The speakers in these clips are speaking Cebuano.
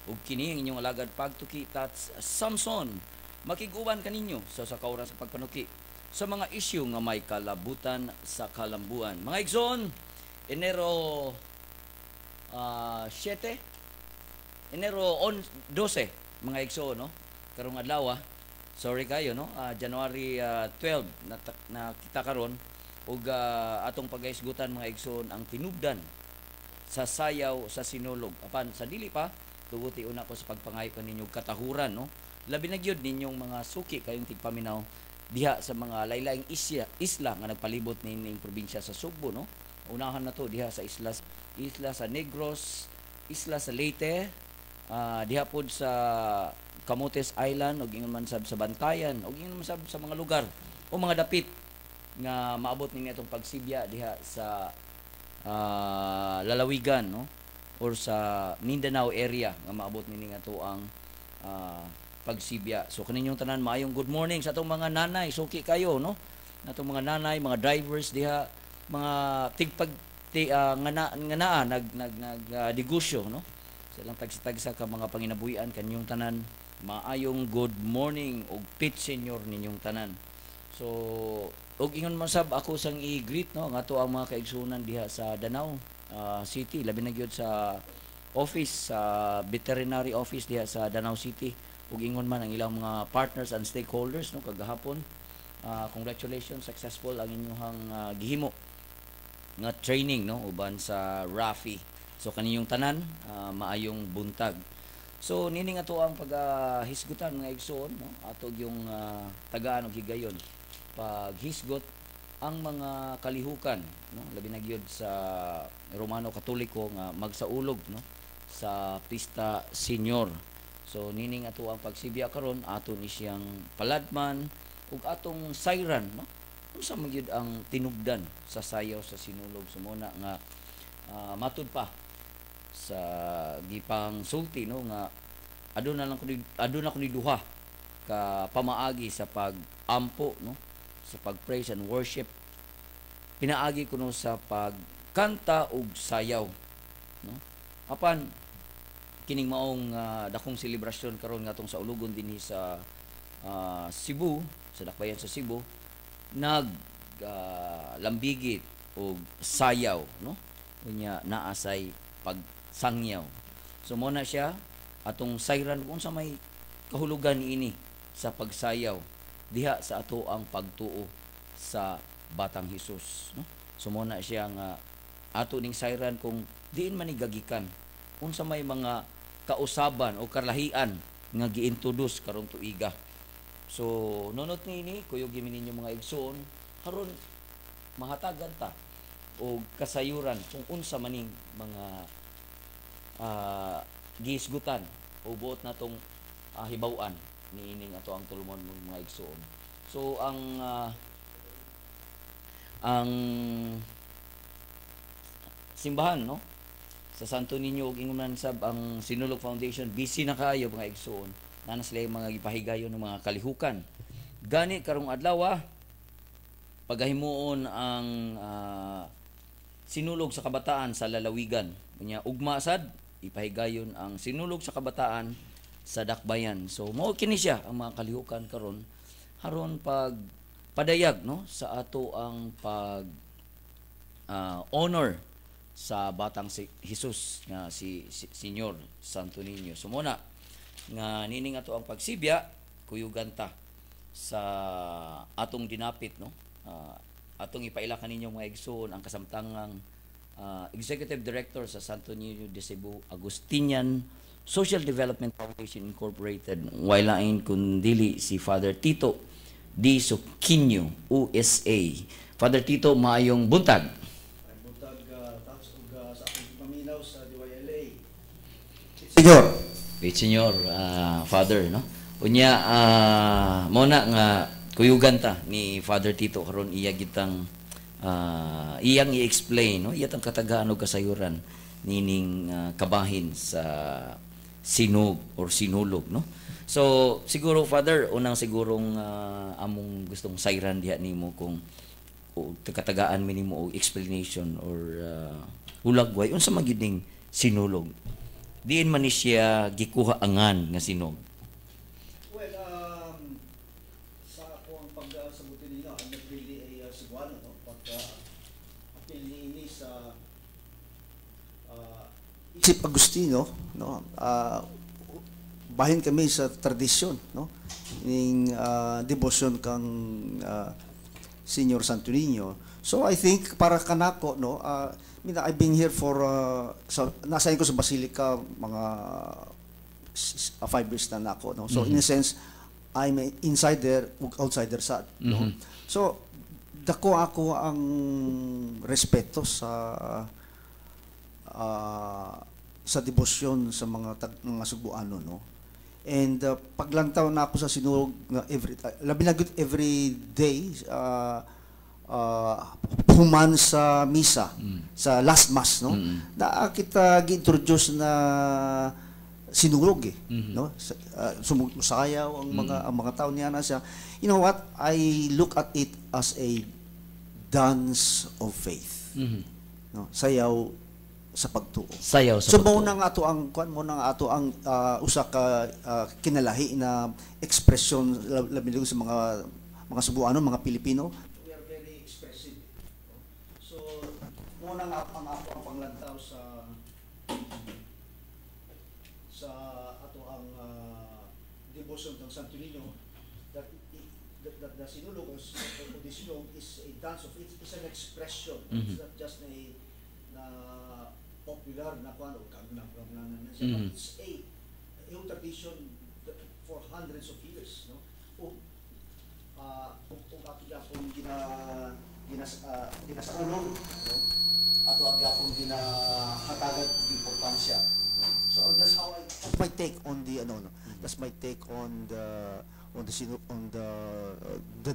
Ug kini ang inyong alagad, Pagtuki Tats Samson, makig-uban kaninyo sa usa ka oras sa pagpanuki sa mga isyu nga may kalabutan sa kalambuan. Mga igsoon, Enero 7, Enero on 12, mga igsoon, no? Karong adlaw, sorry kayo, no? January 12 na kita karon ug atong pagahisgutan, mga igsoon, ang tinubdan sa sayaw sa Sinulog. Apan sa dili pa, tuguti una ko sa pagpangayo kaninyo katahuran, no? Labi na gyud ninyong mga suki kayong tigpaminaw diha sa mga laylaing isla nga nagpalibot nining probinsya sa Sugbo, no? Unahan na to diha sa isla isla sa Negros, isla sa Leyte, diha pod sa Camotes Island ug ingon man sab sa Bantayan ug ingon man sab sa mga lugar o mga dapit nga maabot ninyo atong pagsibya diha sa lalawigan, no, or sa Mindanao area nga maabot nini nga ang pagsibya. So kaninyong tanan, maayong good morning sa atong mga nanay, suki kayo, no? Atong mga nanay, mga drivers diha, mga tigpag ti, nga naa nag nag nag negosyo, no? Sa ilang tagsa-tagsa ka mga panginabuhian, kaninyong tanan, maayong good morning ug Pit Señor ninyong tanan. So ug ingon man sab ako sang i-greet, no, nga ato ang mga kaigsunan diha sa Danao City, labi na gyud sa office sa veterinary office diha sa Danao City ug ingon man ang ilang mga partners and stakeholders, no, kagahapon. Congratulations, successful ang inyong gihimo nga training, no, uban sa Rafi. So kaninyong tanan, maayong buntag. So nini nga to ang paghisgutan, mga igsoon, no, ato yung tagaan og higayon paghisgot ang mga kalihukan, no, labi na gyud sa Romano Katoliko nga magsaulog, no, sa Pista Senior. So nining ato ang pagsibya karon, ato ni siyang paladman ug atong sayran, no, unsa man gyud ang tinubdan sa sayaw sa Sinulog. So mao na nga matud pa sa gipang sulti, no, nga aduna kuno duha ka pamaagi sa pag-ampo, no, sa pag-praise and worship, pinaagi kuno sa pagkanta ug sayaw, no. Apan kining maong dakong selebrasyon karon nga atong saulugon dinhi sa Cebu, sa dakbayan sa Cebu, nag lambigit og sayaw, no, unya naa say pagsangyaw. So mo na siya atong sayran kung unsa may kahulugan niini sa pagsayaw diha sa ato ang pagtuo sa Batang Hesus, no. So mo na siya nga ato ning sayran kung diin man ni gagikan, unsa may mga kausaban o kalahian nga giintroduce karong tuiga. So nunot niini, kuyog mi ninyo, mga igsoon, haron mahatagan ta og kasayuran kung unsa maning mga gihisgutan o buot natong hibaw-an niining ato ang tulmon, mga igsoon. So ang simbahan, no, sa Santo Niño ug ingon man sab ang Sinulog Foundation, busy na kaayo, mga igsoon. Naa na sila yung mga gipahigayon ng mga kalihukan. Gani karong adlaw, pagahimuon ang Sinulog sa Kabataan sa lalawigan. Unya ugma sad ipahigayon ang Sinulog sa Kabataan sa dakbayan. So mao kini siya ang mga kalihukan karon haron pag padayag, no, sa ato ang pag honor sa Batang si Jesus nga si Señor Santo Niño. So muna nga nining ato ang pagsibya, kuyugan ta sa atong dinapit, no. Atong ipaila kaninyo, mga igsoon, ang kasamtangang Executive Director sa Santo Niño de Cebu Agustinian Social Development Foundation Incorporated, way lain kundili si Father Tito D. Suquino, USA. Father Tito, maayong buntag. Ay buntag, Tats, ug sa akong paminaw sa DYLA. Senyor. Wait, Senyor, Father, no? Unya, mo na nga kuyugan ta ni Father Tito karon, iya gitang iyang i-explain, no? Iya tang katagaan og kasayuran nining kabahin sa sinog or sinulog, no? So, siguro, Father, unang sigurong among gustong sayran diha nimo kung o katagaan mi nimo og explanation or hulagway unsa man gyud ning sinulog. Diin man ni siya gikuha angan nga sinog? Well, sa ako ang pagsabuti ninyo, I'm not really a Cebuano, no? But apil niini sa isip Agustino, no? Bahin kami sa tradisyon, no? Ning debosyon kang Senior Santo Niño. So I think para kanako, no, I mean, I've been here for sa nasa ko sa Basilica mga 5 years na nako, no? So in a sense, I'm an insider ug outsider sa, no? So dako ako ang respeto sa debosyon sa mga Sugbuano, no? And paglantaw na ako sa sinulog nga every labi na gud every day human sa misa, sa last mass, no, naa kita gi-introduce na sinulog eh, no? Sumusayaw ang mga tao niya na siya. You know what? I look at it as a dance of faith. No? Sayaw sa pagtuo. Sayaw sa So mao pagtuo. Na nga ato ang kuan, mo na nga ato ang usa ka kinalahi na ekspresyon labi na sa mga Subuano, mga Pilipino. We are very expressive. So mao na nga ang ako ang panglantaw sa ato ang devotion ng Santo Niño that the sinulog or the sinulog is a dance of it is an expression. It's not just a na popular na kuan o kag na na siya, but it's a tradition that for hundreds of years, no? Ug ato gyapon gina gina ginasaulog, no? Ato ang gyapon ginahatagan og importansya. So that's my take on the ano, no? That's my take on the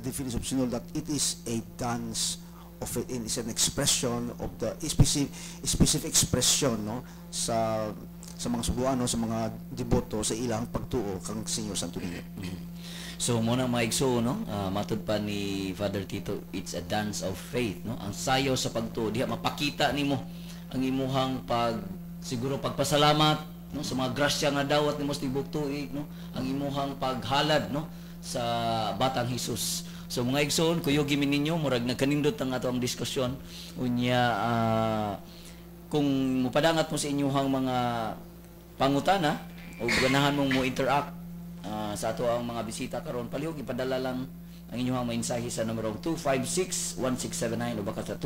definition of sinulog, that it is a dance of it and it's an expression of the specific expression, no, sa mga Subuano, sa mga deboto sa ilang pagtuo kang Señor Santo Niño. So mo na mga igsoon, no? Matud pa ni Father Tito, it's a dance of faith, no? Ang sayaw sa pagtuo diha mapakita nimo ang imuhang pag siguro pagpasalamat, no, sa mga grasya nga dawat nimo sa tibuok tuig, no? Ang imuhang paghalad, no, sa Batang Hesus. So mga igsoon, kuyog mi ninyo, murag nagkanindot ang ato ang diskusyon. Unya kung mupadangat mo sa inyuhang mga pangutana o ganahan mong mo interact sa ato ang mga bisita karon, palihog ipadala lang ang inyong mensahe sa numerong 256-1679 o baka sa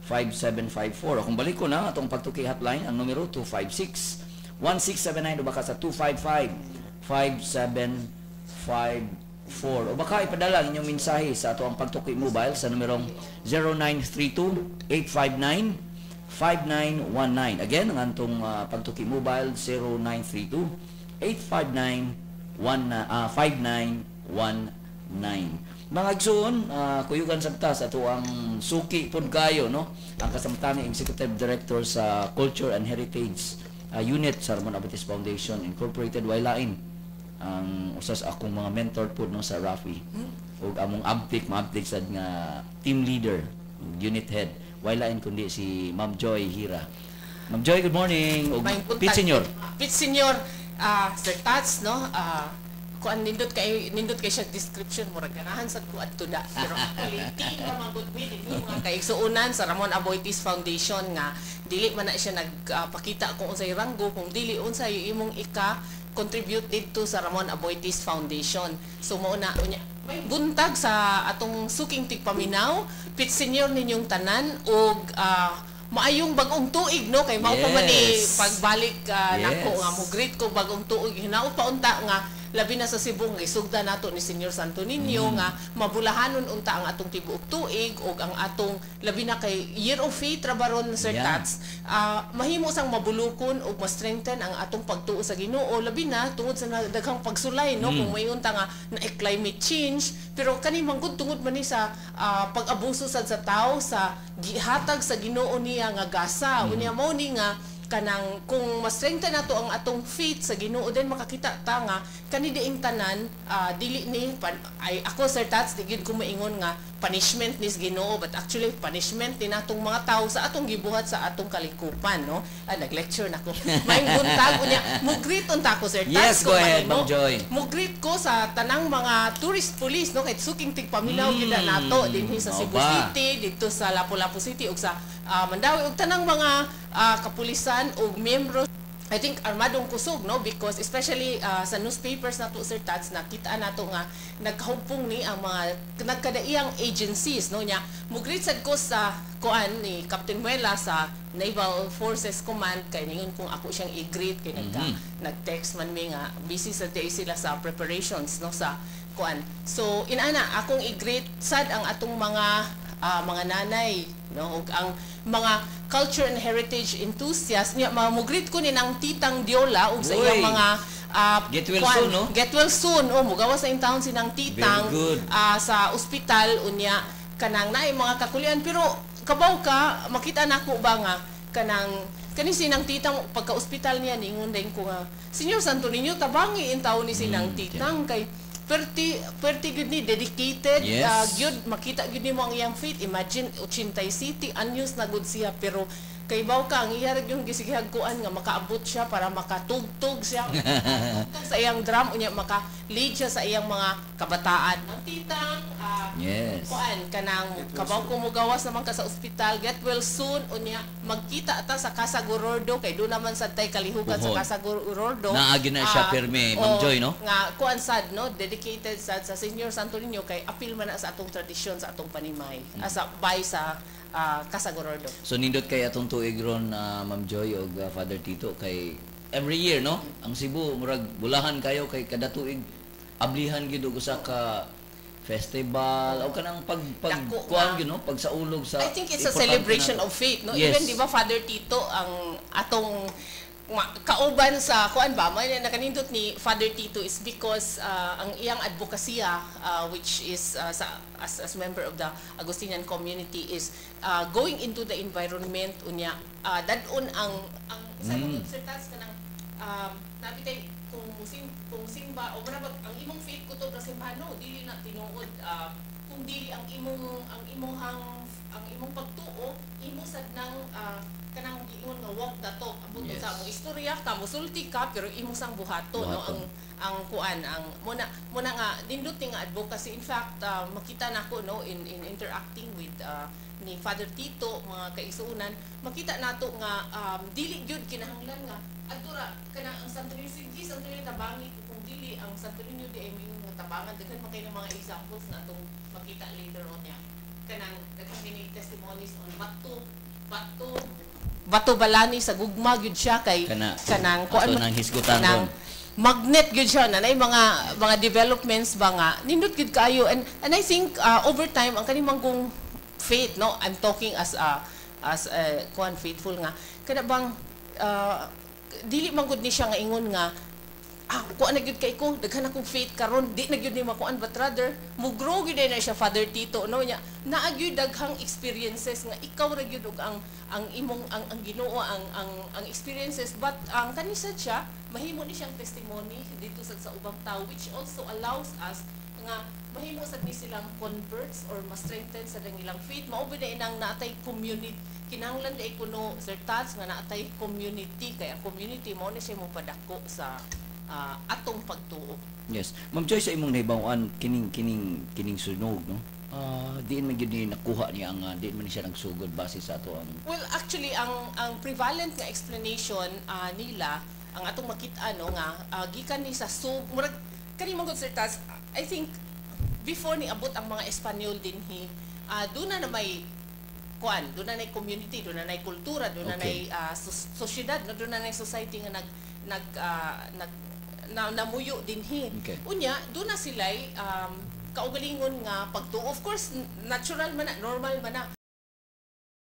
255-5754. O kung balik ko na atong Pagtuki hotline, ang numero 256-1679 o baka sa 255-5754. O baka ipadala ang inyong mensahe sa ato ang Pagtuki mobile sa numerong 0932 859 5919. Again, ang antong Pagtuki mobile, 0932 859 5919. Mga igsoon, kuyugan sabta sa ato ang suki pud kayo, no? Ang kasamtang Executive Director sa Culture and Heritage Unit sa Ramon Aboitiz Foundation Incorporated, way lain ang usas akong mga mentor pud, no, sa Rafi. Ug among abtik maabtik sad nga team leader, unit head. Way lain kundi si Ma'am Joy Hira. Ma'am Joy, good morning. Ug Maayong buntag. Pete Senior. Pete Senior, Sir Tats, no? Kuan nindot kay siya description, murag ganahan sad ko adto da. Pero actually team ra man gud mi dito, mga kaigsuonan sa Ramon Aboitiz Foundation, nga dili man na siya nagpakita kung unsay ranggo kung dili unsay imong ika contribute didto sa Ramon Aboitiz Foundation. So mao na unya, may buntag sa atong suking tigpaminaw, Pit Senior, ninyong tanan ug maayong bagong tuig, no, kay mao pa man ni pagbalik nako nga mo greet ko bagong tuig. Hinaot pa unta nga labi na sa Cebu nga isugda nato ni Señor Santo Niño nga mabulahanon unta ang atong tibuok tuig ug ang atong labi na kay Year of Faith ra baron, Sir Tats, mahimo sang mabulukon ug ma-strengthen ang atong pagtuo sa Ginoo, labi na tungod sa daghang pagsulay, no, kung mayon ta nga na climate change. Pero kani man gud tungod man ni sa pag-abuso sad sa tao sa gihatag sa Ginoo niya nga gasa. Unya mao ni nga kanang kung ma-strengthen nato ang atong faith sa Ginoo, then makakita ta nga kani diing tanan dili ni pan, ay ako, Sir Tats, di gid ko maingon nga punishment nis Ginoo, but actually punishment ni natong mga tao sa atong gibuhat sa atong kalikupan, no? Ah, nag-lecture nako. Maayong buntag unya. Mo-greet unta ko, Sir Tats, Yes, go kung ahead, mahimo. Ma'am Joy. Mo-greet ko sa tanang mga tourist police, no, kay suking tigpaminaw gyud na nato dinhi sa Mao Cebu ba? City, didto sa Lapu-Lapu City ug sa Mandaue, ug tanang mga kapulisan ug miyembro, I think armadong kusog, no, because especially sa newspapers nato, Sir Tats, nakita nato nga nagkahugpong ni ang mga nagkadaiyang agencies, no? Nya mo-greet sad ko sa kuan ni Captain Muela sa Naval Forces Command kay ningon kung ako siyang i-greet kay nag-text man mi nga busy sa day sila sa preparations, no, sa kuan. So inana akong i-greet sad ang atong mga nanay, no, ug ang mga culture and heritage enthusiasts niya. Mo-greet ko ni nang Titang Diola ug sa Uy. iyang mga Get well kuan, soon, no? Get well soon. Oh, mugawas sa intawon si nang Titang Very good. Sa ospital. Unya kanang naay mga kakulian, pero kabaw ka makita nako ba nga kanang kani sinang Titang pagka ospital niya, ningon din ko nga, "Senyor Santo Niño, tabangi intaw ni sinang Titang kay perti perti gyud ni dedicated." Gyud makita gyud nimo ang iyang faith. Imagine, 87 anyos na gud siya, pero kay baw ka ang iya ra gyud gisigihag kuan nga makaabot siya para makatugtog siya, tugtog sa iyang drum, unya maka lead siya sa iyang mga kabataan. Ang Titang, kuan kanang kabaw ko mugawas naman ka sa ospital, get well soon. Unya magkita ta sa Casa Gorordo kay do naman sad tay kalihukan sa Puhon. Casa Gorordo. Naa gyud na siya pirmi, Ma'am Oh, Joy, no? Nga kuan sad, no, dedicated sad sa Senior Santo Niño kay apil man na sa atong tradisyon, sa atong panimay, sa bay sa Casa Gorordo. So nindot kay atong tuig ron, Ma'am Joy ug Father Tito, kay every year, no, ang Cebu murag bulahan kayo kay kada tuig ablihan gyud og usa ka festival o kanang pag pag Dako kuan nga. Gyud, no, pag saulog sa I think it's a importante celebration na- of faith, no? Yes. Even, di ba, Father Tito, ang atong kauban sa kuan ba, may nakanindot ni Father Tito is because ang iyang advokasya, which is sa as member of the Agustinian community, is going into the environment. Unya dad-on ang sa Sir Tats, kanang nabitay kung musim kung simba o mura ang imong faith kutob ra simbahan, no, dili na tinuod kung dili ang imong pagtuo imo sad nang kanang giingon nga walk the talk. Ambot sa mo istorya ka, musulti ka, pero imo sang buhaton, no? Buhaton. Ang kuan ang muna nga nindot ni nga advocacy. In fact, makita nako, no, in interacting with ni Father Tito, mga kaigsuonan, makita nato nga dili gyud kinahanglan nga adto ra kana ang Santo Niño, sige Santo Niño, tabangi ko. Kung dili ang Santo Niño di ay moingon nga tabangan, daghan man kay ng mga examples na atong makita later on niya, kanang daghan kini testimonies on bato bato bato balani sa gugma gyud siya kay Kana. kanang Ato nang hisgutan kanang ron. Magnet gyud siya na nay mga developments ba nga nindot gyud kaayo. And I think over time ang kanimang kong faith, no, I'm talking as a kuan, faithful nga kana bang dili man gud ni siya nga ingon nga, "Ah, kuan na gyud kay ko, daghan akong faith karon, di na gyud ni makuan," but rather mo grow gyud na siya, Father Tito, no? Nya naa gyud daghang experiences nga ikaw ra gyud og ang imong ang Ginoo ang experiences, but ang kanisad siya mahimo ni siyang testimony dito sa ubang tao, which also allows us nga mahimo sad ni silang converts or ma-strengthen sa ilang faith. Mao ba na inang naatay community, kinahanglan di kuno, Sir Tats, nga naatay community kay ang community mao na siya mopadako sa atong pagtuo. Yes. Ma'am Joy, sa imong nahibaw-an kining sunog, no? Diin man gyud ni nakuha niya ang diin man ni siya nagsugod base sa ato ang Well, actually ang prevalent nga explanation nila, ang atong makita, no, nga gikan ni sa sub murag kani man gud, Sir Tats, I think before ni abot ang mga Espanyol dinhi, doon na may kuan, doon na nay community, doon na nay kultura, doon na nay sosyedad, no, doon na nay society nga nag nag nag na, namuyo dinhi. Unya, doon na sila'y kaugalingon nga pagtuo. Of course, natural man na, normal man na.